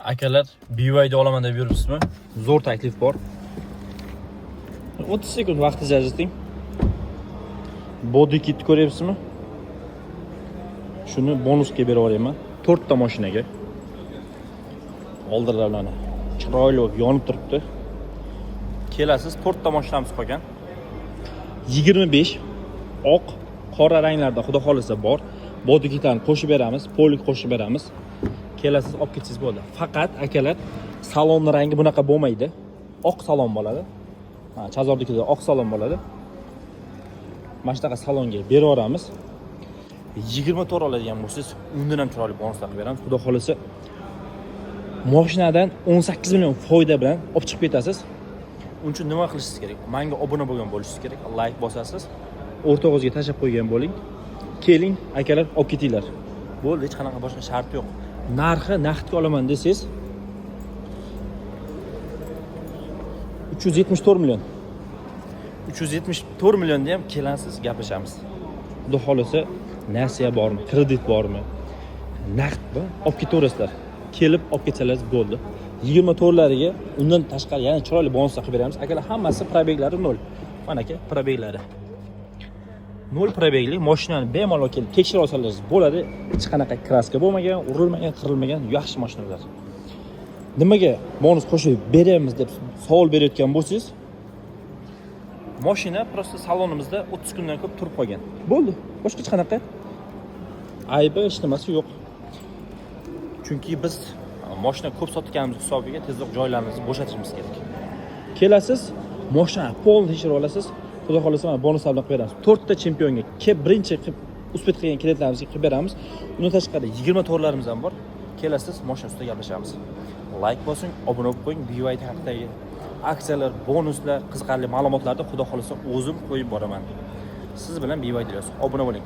Akalar, BYD olaman deb yuribsizmi? Zo'r taklif bor. 30 sekund vaqtingizni ajrating. Body kit ko'ryapsizmi? Shuni bonusga berib yuboryapman. 4 ta mashinaga. Oldirlarni chiroyli bo'lib yonib turibdi. Kelasiz, 4 ta mashinamiz qolgan. 25 oq, qora ranglarda, xudo xohlasa, bor. Body kitlarni qo'shib beramiz, полик qo'shib beramiz. Kelasiz, olib ketsangiz bo'ladi. Faqat, akalar, salonni rangi bunaqa bo'lmaydi. Oq salon bo'ladi. Ha, Chazornikida oq salon bo'ladi. Mana shunaqa salonga berib yuboramiz. 24 oladigan bo'lsangiz, undan ham chiroyli bonuslar qilib beramiz. Xudo xohlasa, moshinadan 18 million foyda bilan olib chiqib ketasiz. Uning uchun nima qilishingiz kerak? Menga obuna bo'lgan bo'lishingiz kerak. Like bosasiz. O'rtog'ingizga tashlab qo'ygan bo'ling. Keling, akalar, olib ketinglar. Bo'ldi, hech qanaqa boshqa shart yo'q. Narxi naqdga olaman desangiz, 374 million. 374 millionda ham kelasiz, gaplashamiz. Xudo xohlasa, nasiya bormi, kredit bormi, naqdmi, olib ketaverasizlar. Kelib olib ketsangiz bo'ldi. 24lariga undan tashqari yana chiroyli bonuslar qilib beramiz. Akalar, hammasi пробег lari nol. Mana, aka, пробег lari. Nol пробег li mashinani bemalol kelib tekshirib olsangiz bo'ladi. Hech qanaqa краска bo'lmagan, urilmagan, qirilmagan, yaxshi mashinalar. Nimaga bonus qo'shib beramiz deb savol berayotgan bo'lsangiz, mashina просто salonimizda 30 kundan ko'p turib qolgan. Bo'ldi. Boshqa hech qanaqa aybi, hech nimasi yo'q. Chunki biz mashina ko'p sotganimiz hisobiga tezroq joylarimizni bo'shatishimiz kerak. Kelasiz, mashinani полный tekshirib olasiz. Xudo xohlasa, mana bonuslar bilan qilib beramiz. 4 ta chempionga kelib birinchi qilib успеть qilgan klientlarimizga qilib beramiz. Undan tashqari 24larimiz ham bor. Kelasiz, mashina ustida gaplashamiz. Like bosing, obuna bo'lib qo'ying. BYD haqidagi aksiyalar, bonuslar, qiziqarli ma'lumotlarni, xudo xohlasa, o'zim qo'yib boraman. Siz bilan BYD. Obuna bo'ling.